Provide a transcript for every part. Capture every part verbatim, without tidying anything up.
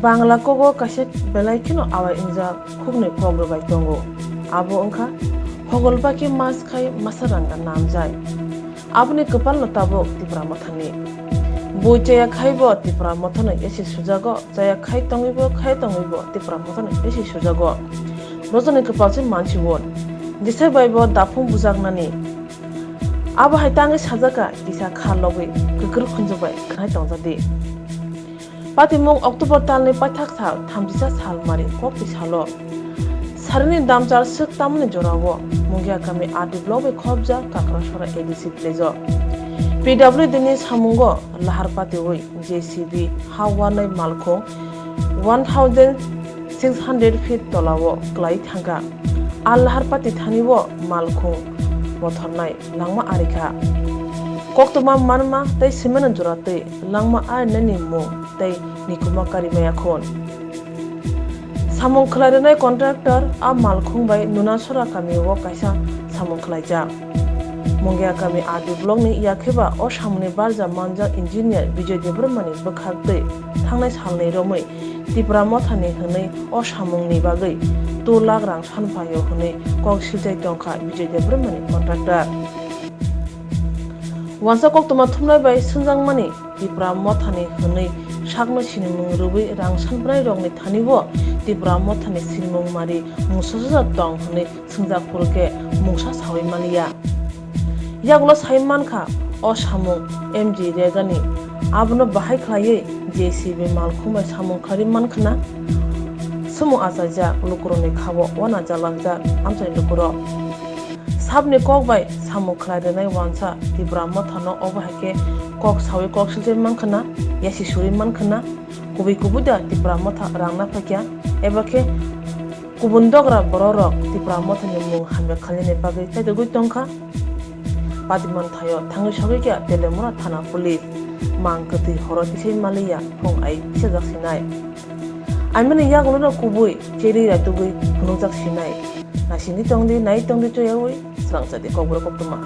Bangla kogo kaisa belai kheno awai wngjak khukni kok rwbai tongo. Abo wngkha hogol bakhe mas khai masa ranga namjai. Aboni kwpalno tabuk Tipra Mothani. Bui chaya khaibo Tipra Mothano esi sujago, chaya khai tongwibo khai tongwibo Tipra Mothano esi sujago. Rojoni kwpal se mansiwon. Jesa baibo daphung bujaknani. Abo hai tangwi sajaka kisa kha logwi kwkrwk khunju bai khnai tongjadi. Patimung October talni paithak sal thamjisa sal mari kokti salo. Sarini damchar swk tamni jorao Mungia kami R D block bai khobjak Kakrasora A D C village o. P W D ni samungo lahar patiwi J C B ha wanai malkhung one thousand six hundred feet tolao kwlai thangkha. A lahar pati thani o malkhung bothornai langma arikha. Koktwma manma tei swimani jora twi langma arinani mung tei nikuma karimaya khun. Samung khlai rwnai contractor a malkhung bai Nunasora kami o kaisa samung khlaijak. Mungia kami R D block ni yakheba o samungni barja manjak engineer Bijoy Debbarmani bwkhak twi thangnai salni romwi Tipra Mothani hwnwi o samungni bagwi two lakh rang sanphaio hwnwi kok silchai tongkha Bijoy Debbarmani contractor. Wansa koktwma thumnai bai swngjangmani Tipra Mothani hwnwi sakno sinimung rwui rang sanphnai rokni thani o Tipra Mothani sinimung mari mungsasajak tong hwnwi swngjak phuru khe mungsa saui manliya. Yagulo sai mankha, o samung M G Regani abono bahai khlaiwi J C B malkhung bai samung khlaiwi mankhana? Sumung achaijak lukurokni khabo uanajalakjak amchaini lukurok. Sabni kok bai samung khlai rwnai wansa Tipra Mothano obo hai khe kok saui kok silchai mankhana, yasi suri mankhana? Kubui kubui da Tipra Motha rang na phaikya? Eba khe kubun dogra bororok Tipra Mothani mung hamya khainani bagwi chaitogwi tongkha. Patiman thaio thangwi sogwi khe Telemura thana police mang kwtwi horo tisai maliya phung ai tisajak sinai. Aimani yagulo no kubui cherwi raitugwi phunukjak sinai. Naisingwi tongdi, nai tongdi choyawi swrangsa di kokborok koktwma.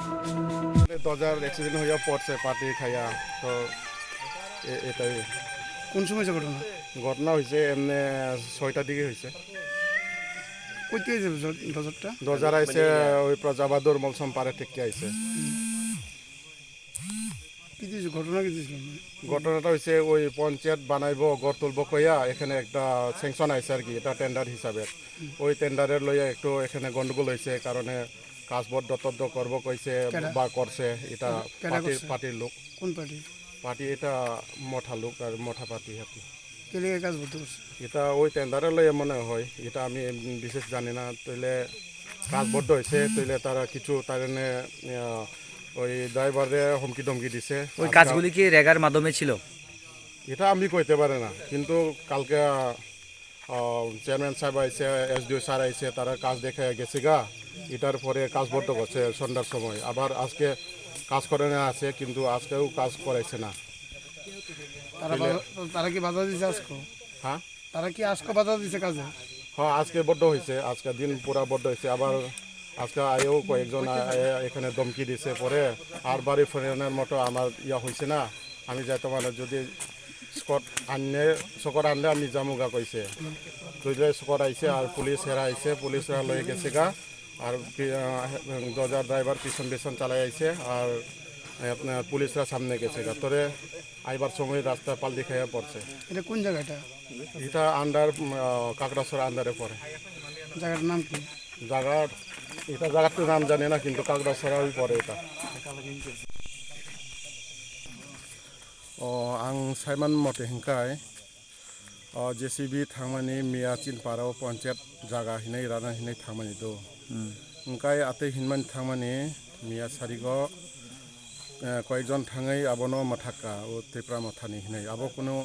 দরজার অ্যাক্সিডেন্ট হইয়া পড়ছে, পাটি খাইয়া। তো এ-, এটাই। কোন সময় হয়েছে ঘটনা? ঘটনা হয়েছে এমনি ছয়টার দিকে হয়েছে। কই থেকে যাবে জ-, ডজারটা? ডজার আইছে ওই প্রজাবাদুর মলসম পাড়ে থেকে আইছে। হুম। কি দিয়েছে? ঘটনা কি দিয়েছিল? ঘটনাটা হয়েছে ওই পঞ্চায়েত বানাইবো, ঘর তুলবো কইয়া এখানে একটা স্যাংশন আইছে আর কি, এটা টেন্ডার হিসাবে। হুম। ওই টেন্ডারের লইয়া একটু এখানে গন্ডগোল হয়েছে, কারণে কাজ বন্ধ টন্ধ করবো কইছে কেডা? বা করছে, এটা কেডা পার্টির, করছে? পার্টির লোক। কোন পার্টি? পার্টি এটা মঠা লোক আর মঠা পার্টি আর কি। কে লেগে কাজ বন্ধ করছে? এটা ওই টেন্ডারের লইয়া মনে হয়, এটা আমি বিশেষ জানি না। তাইলে কাজ বন্ধ হয়েছে, তাইলে তারা কিছু তার এনে, আহ, ওই ড্রাইভারে হুমকি ধমকি দিছে। ওই আর কাজগুলি কি রেগার মাধ্যমে ছিল? এটা আমি কইতে পারি না, কিন্তু কালকে আহ, চেয়ারম্যান সাহেব আইছে, এসডিও স্যার আইছে, তারা কাজ দেখে গেছে গা। এটার পরে কাজ বন্ধ করছে সন্ধ্যার সময়। আবার আজকে কাজ করে না আছে, কিন্তু আজকেও কাজ করাইছে না। তারা তাহলে বাধা, তারা কি বাধা দিছে আজকে? হ্যাঁ? তারা কি আজকে বাধা দিছে কাজে? হ্যাঁ, আজকে বন্ধ হয়েছে, আজকে দিন পুরা বন্ধ হয়েছে। আবার আজকে আয়েও কয়েকজন আ-, আ-, এখানে ধমকি দিছে, পরে আর বাড়ি ফেরানোর মতো আমার ইয়া হয়েছে না। আমি যাইতে মানে যদি স্কট আনলে, স্কট আনলে আমি যামুগা কইছে। তুইলে স্কট আইছে আর পুলিশ এরা আইছে, পুলিশরা লয়ে গেছে গা। আর পি-, আহ, দরজার ড্রাইভার পিছন পিছন চালাই আইছে আর, আহ, আপনার পুলিশরা সামনে গেছে গা। তোরে আইবার সময় রাস্তা পাল্টি খাইয়া পড়ছে। এটা কোন জায়গাটা? এটা আন্ডার, উম, আহ, কাকড়াছড়া আন্ডারে পড়ে। জায়গাটার নাম কি? জায়গা, এটা জায়গাটার নাম জানি না, কিন্তু কাকড়াছড়ারই পড়ে এটা। O, ang saiman mote hingkai, o, J C B thangmani miya Chinpara o ponchayat jaga hinwi rana hinwi thangmani do. Hmm. Hingkai atwi hinmani thangmani miya sarigo, eh, koyekjon thangwi abono mwthakka o Tipra Mothani hinwi. Abo kunu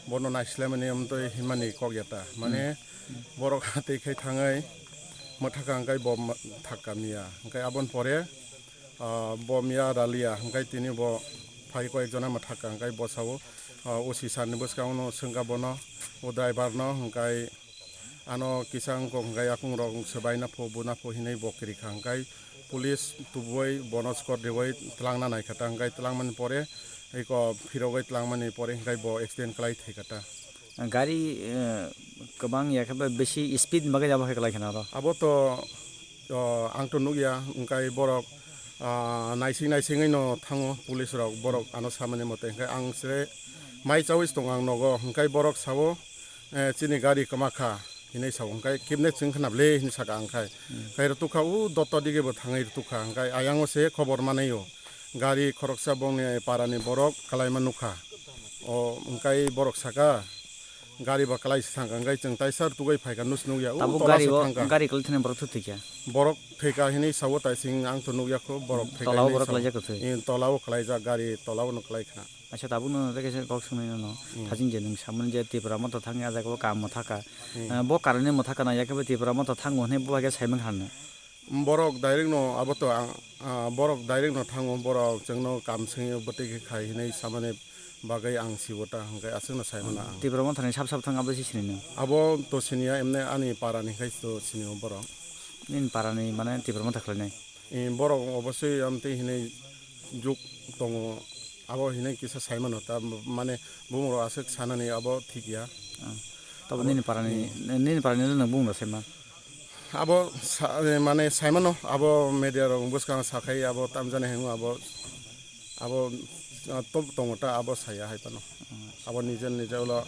bono naislemani amtwi hinmani kok yata. Mane hmm. Borok atwi khai thangwi mwthakka hingkai bo ma-, thakka miya. Hingkai aboni pore ah, bo miya raliya, hingkai tini bo phai koyekjona mwthakka, hingkai bo sao, ah, O C sir ni bwskango no swngkha bono, o driver no, hingkai ano kisa wngkok, hingkai yakung rok swbai na pho, bu na pho hinwi bo kwrwi kha, hingkai police tubui bono skot riui twlangna naikha ta, hingkai twlangmani pore eko phirogwi twlangmani pore hingkai bo accident kwlai thai kha ta. Gari, eh, kwbang ya khe ba bisi speed ni bagwi abo hai kwlai kheno aro. Abo to, o, ang to nukya, hwnkhe borok, ah, naising naisingwi no thango police rok, borok ano samani mote, hwnkhe ang se mai chawi tong ang nogo, hwnkhe borok sao, eh, chini gari kwma kha hinwi sao, hwnkhe kebne chwng khna ble hinwi saka ang khai. Hmm. Khai rwtuk kha, o dotto dige bo thangwi rwtuk kha, hwnkhe ayang o se khobor manwi o gari khoroksa bongni parani borok kwlaima nukha. O, hwnkhe borok saka, gari ba kwlai se thangkha, hwnkhe chwng taisa rwtugwi phaikha, nus nukya, o tabuk tola gari se o, thangkha. Gari kwlai thani borok thwi thwikha? Borok thwikha hinwi sao, taising ang to nukya kho, borok thwikha. Tola o hinwi borok sao. Kwlaijak kwthwi? Eh, tola o kwlaijak, gari tola o no kwlai kha. Acha, tabuk no tei kaisa kok swngnai nono. Hmm. Thajin je nwng samani je Tipra Motha thangya, a jaga o kaam mwthaka. Hmm. Eh, bo karani mwthaka na, yakhe bo Tipra Motha thango hwnwi bo hakhe saimang kha no. Borok direct no abo to ang, ah, borok direct no thango, borok chwngno kaam swngwi bwtwi khe khai hinwi samani bagwi ang sibo ta, hwnkhe aswkno sai mano ang. Tipra Motha ni sab sab thang abo se sini no? Abo to siniya, emne ani para ni khai to sinio borok. Nini para ni mane Tipra Motha khlainai? Eh, borok obosoi amtwi hinwi juk tongo, abo hinwi kisa sai mano ta, mane bumung rok aswk sanani abo thik ya. Ah, tabuk nini para ni, nini para ni nwng bumung rok sai ma? Abo sa-, mane saimano, abo media rok bwskang sakhai, abo tamjani hinwi abo, abo, ah, top tongo ta, abo saya hai phano. Abo nije nije ulo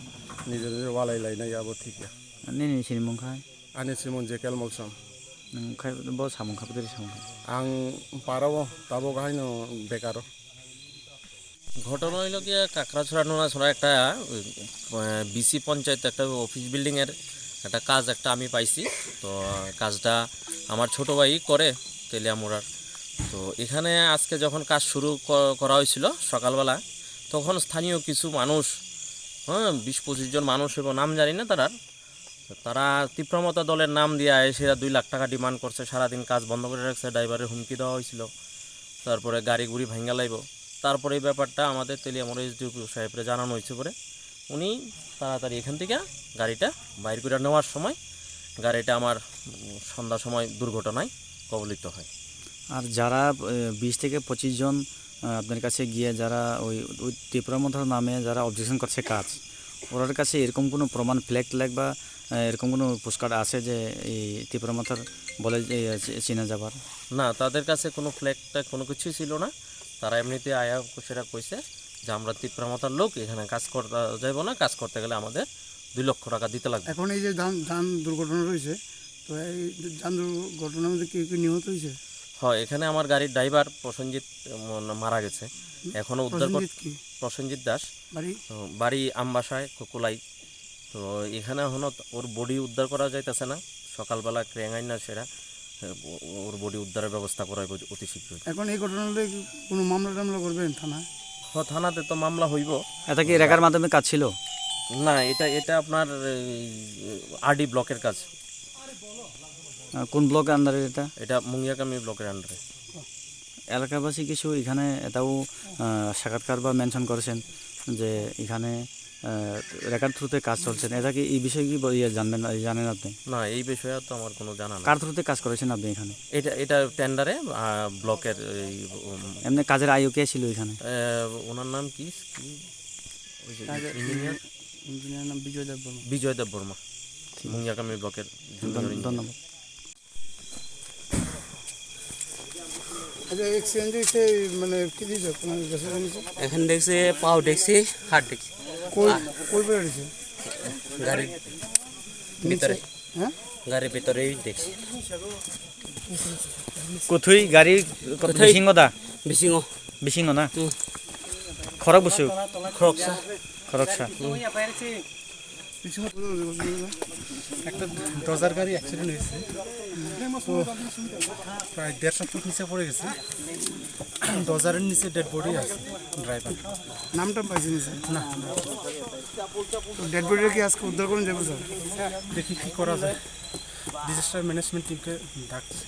nije nije walai lainai, abo thik ya. Nini sinimung khai? Ani simung Jekel Molsom. Nwng khai bo samung kha, bwtwi samung kha? Ang parao tabuk haino bekaro. ঘটনা হইলো গিয়ে কাকড়াছড়া নোনাছড়া একটা, আহ, বিসি পঞ্চায়েত একটা office building এর একটা কাজ একটা আমি পাইছি। তো কাজটা আমার ছোট ভাই করে তেলিয়ামুড়ার। তো এখানে আজকে যখন কাজ শুরু ক-, করা হয়েছিল সকালবেলা, তখন স্থানীয় কিছু মানুষ, হ্যাঁ, বিশ পঁচিশ জন মানুষ এবং নাম জানি না তারার, তারা তীব্রমতা দলের নাম দিয়ে এসে দুই লাখ টাকা ডিমান্ড করছে, সারাদিন কাজ বন্ধ করে রাখছে, ড্রাইভারের হুমকি দেওয়া হয়েছিল, তারপরে গাড়ি গুড়ি ভাঙ্গা লাইব। তারপরে এই ব্যাপারটা আমাদের তেলিয়ামুড়া এসডিপিও সাহেবরে জানানো হয়েছে পরে উনি তাড়াতাড়ি এখান থেকে গাড়িটা বাইর করে নেওয়ার সময় গাড়িটা আমার, উম, সন্ধ্যার সময় দুর্ঘটনায় কবলিত হয়। আর যারা, এ, বিশ থেকে পঁচিশ জন, আহ, আপনার কাছে গিয়ে যারা ওই, ওই ত্রিপুরা মন্ত্র নামে যারা অবজেকশন করছে কাজ, ওনার কাছে এরকম কোনো প্রমাণ, ফ্ল্যাগ ট্ল্যাগ বা, আহ, এরকম কোনো পোস্টকার্ড আছে যে এই ত্রিপুরা মন্ত্র বলে যে, এ, চি-, চিনা যাবার? না, তাদের কাছে কোনো ফ্ল্যাগ ট্ল্যাগ কোনো কিছুই ছিল না। তারা এমনিতে আয়া সেটা কইছে যে, "আমরা তিপ্রা মথার লোক, এখানে কাজ করা যাইব না, কাজ করতে গেলে আমাদের দুই লক্ষ টাকা দিতে লাগবে।" এখন এই যে যান, যান দুর্ঘটনা রয়েছে, তো এই যান দুর্ঘটনার মধ্যে কেউ কি নিহত হয়েছে? হয়, এখানে আমার গাড়ির ড্রাইভার প্রসেনজিৎ, উম, মারা গেছে। হুম? এখনো উদ্ধার কর-, প্রসেনজিৎ কি? প্রসেনজিৎ দাস। বাড়ি? হুম, বাড়ি আমবাসায়, কুকুলাই। তো এখানে এখনো ওর বডি উদ্ধার করা যাইতেছে না। সকালবেলা ক্রেন আইনা সেটা, ও-, ওর বডি উদ্ধারের ব্যবস্থা করা হইব অতি শীঘ্রই। এখন এই ঘটনা হলে কি কোনো মামলা টামলা করবেন থানায়? হ, থানাতে তো মামলা হইব। এটা কি রেগার মাধ্যমে কাজ ছিল? না, এটা, এটা আপনার এই আরডি ব্লকের কাজ। আহ, কোন ব্লকের আন্ডারে এটা? এটা মুঙ্গিয়াকামি ব্লকের আন্ডারে। এলাকাবাসী কিছু এখানে এটাও, আহ, সাক্ষাৎকার বা মেনশন করেছেন যে এখানে, আহ, রেগার থ্রুতে কাজ চলছে না। এটা কি, এই বিষয়ে কি ব-, ইয়ে জানবেন, জানেন আপনি? না, এই বিষয়ে তো আমার কোনো জানা নেই। কার থ্রুতে কাজ করেছেন আপনি এখানে? এটা, এটা টেন্ডারে, আহ, ব্লকের এই, উম, এমনি কাজের আইও কে ছিল এখানে? আহ, ওনার নাম কি? কি? ওই যে কাজের ইঞ্জিনিয়ার? ইঞ্জিনিয়ার নাম বিজয় দেববর্মা। বিজয় দেববর্মা। ঠিক আছে। মুঙ্গিয়াকামি ব্লকের জুনিয়র ধন-, ইঞ্জিনিয়ার। ধন্যবাদ। আচ্ছা, এক্সিডেন্ট হইছে, মানে, কি দিছে? কোনো গেছে জানিস? এখানে দেখছি, পাও দেখছি, হাত দেখছি। কই, কই পড়ে রয়েছে? গাড়ির ভিতরে। হ্যাঁ? গাড়ির ভিতরেই দেখছি। কোথায় গাড়ি? কত কোথায়? বিশিং দা? বিশিং। বিশিং না? হুম। খরক বসু? খরকসা। খরকসা। হুম। একটা ডজার গাড়ি অ্যাক্সিডেন্ট হয়েছে, তো প্রায় দেড়শো ফুট নিচে পড়ে গেছে। ডজারের নিচে ডেড বডি আছে ড্রাইভার। নামটা পাইছেন স্যার? না। ডেড বডিটা কি আজকে উদ্ধার করুন যাবো স্যার? দেখি কি করা যায়, ডিজাস্টার ম্যানেজমেন্ট টিমকে ডাকছি।